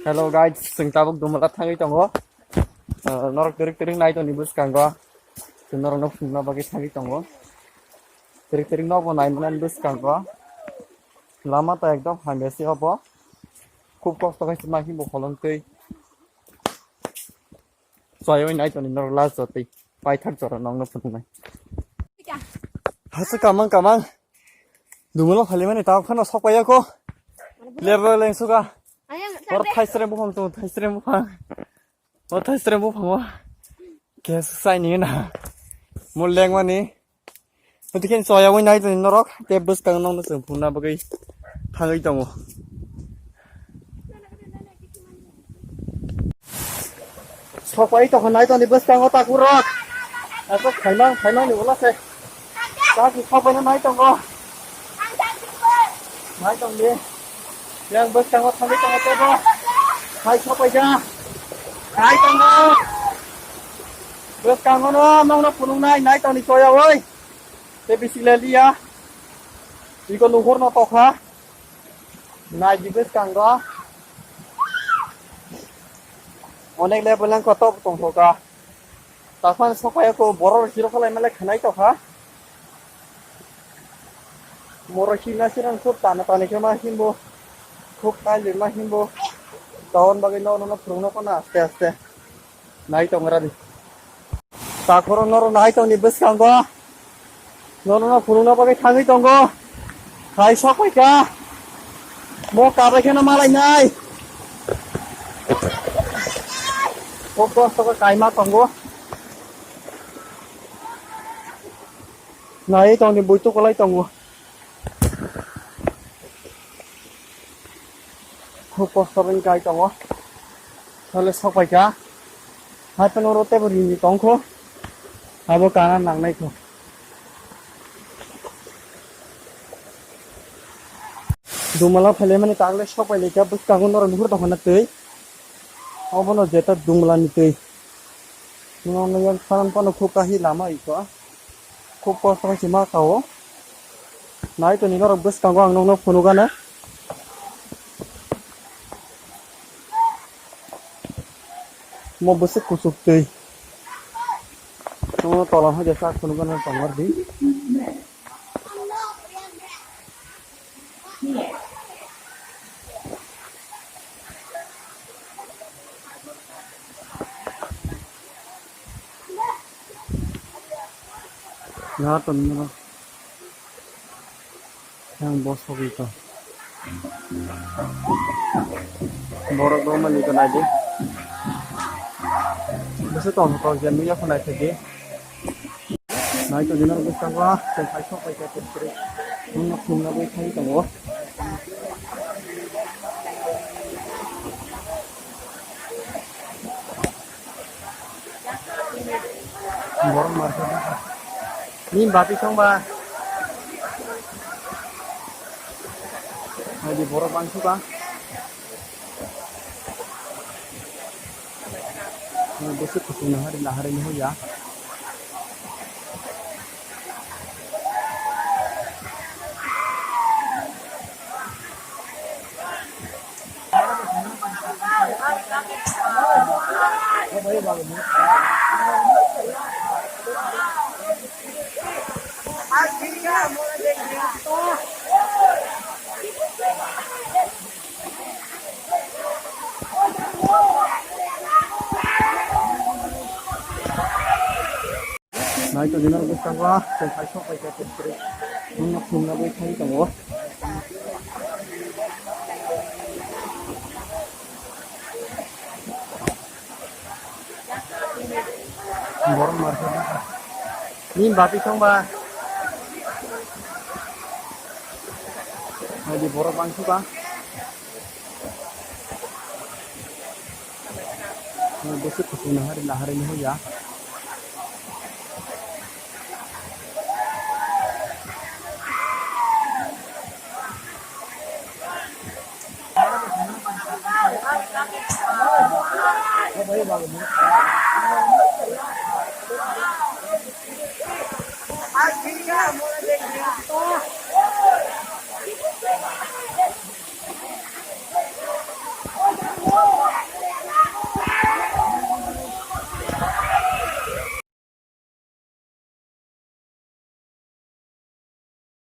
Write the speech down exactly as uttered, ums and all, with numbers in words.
Hello guys, chwng tabuk Dumala thangwi tongo. Ah, norok twrwk twrwk nai tongni bwskango. Chwng norokno phunukna bagwi thangwi tongo. Twrwk twrwk nokbo nai manani bwskango. Lama to ekdom hamya se obo. Khub kosto khai se ma himbo holong twi. Soyoi nai tongni norok last jotwi. Paithak jora nokno phunuknai. Hasa kamang kamang. Dumalo phalimani tao khano sokpaiya ko. Lebo lengsuka. Or thaisre buphang tong, thaisre buphang. O thaisre buphang o. Khe sai ni na. Mo lengmani. Otiken soya wai nai tongni norok. Te bwskang nokno chwng phunukna bagwi thangwi tongo. Sokpai tongkha nai tongni bwskango takurok. Aswk phaimang, phaimang ni ulo se. Taku sokpaino nai tongo. Nai tongdi. Yang bwskango thangwi tongo tebo. Hai sokpaikha. Nai tongo. Bwskango no nokno phunuknai nai tongni soya oi. Te bisi le liya. Iko nuhur no tokha. Nai di bwskango. Onek le bwleng kotor tongkha. Takhwlai sokpaiya ko borok rok siro khalai malai khanai tokha. Borok himna siran khub tana tani khe ma himbo. Khub kailwi ma himbo. Taboni bagwi nokno phunukna phano aste aste. Nai tongra di. Takhoro noro nai tongni bwskango. Nono no phunukna bagwi thangwi tongo. Khai sokpaikha. Mo kabai kheno malainai. Khub kosto khe kaima tongo. Nai tongni buitu kwlai tongo. Khub kosto bai kai tongo. Sale sokpaikha. Hai phano oro teibo rini tongkho. Abo kana nangnai kho. Dumala phailaimani tagle sokpailaikha bwskango norok nuhur tongkha na twi. Obono jeta Dumala ni twi. Nwng yang pharan phano khub kahi lama ikha. Khub kosto khe ma kao. Nai tongni norok bwskango ang nokno phunukgana. Mo bwswk kuchuk twi. Mo tola hai jesa phunukgana tongmar di. Yaha tongmani yang bosogwi tong. Borok rok mani ko naidi. Bwswk tong kok je nui yaphano naithokdi. Nai tongdi norok bwskango tei kaisa pai khe tei kwrwi. Nwng no phunukna bagwi thangwi tongo. Borok market ni bati songba. Naidi borok bangsuka. Bwswk kuchuk nahari nahari ni hwnya. Nai tongdi norok bwskango tei kaisa pai khe tei kwrwi. Nwng no phunukna bagwi thangwi tongo. Borok market ni bati songba. Naidi borok bangsuka. Bwswk kuchuk nahari nahari ni hwnya.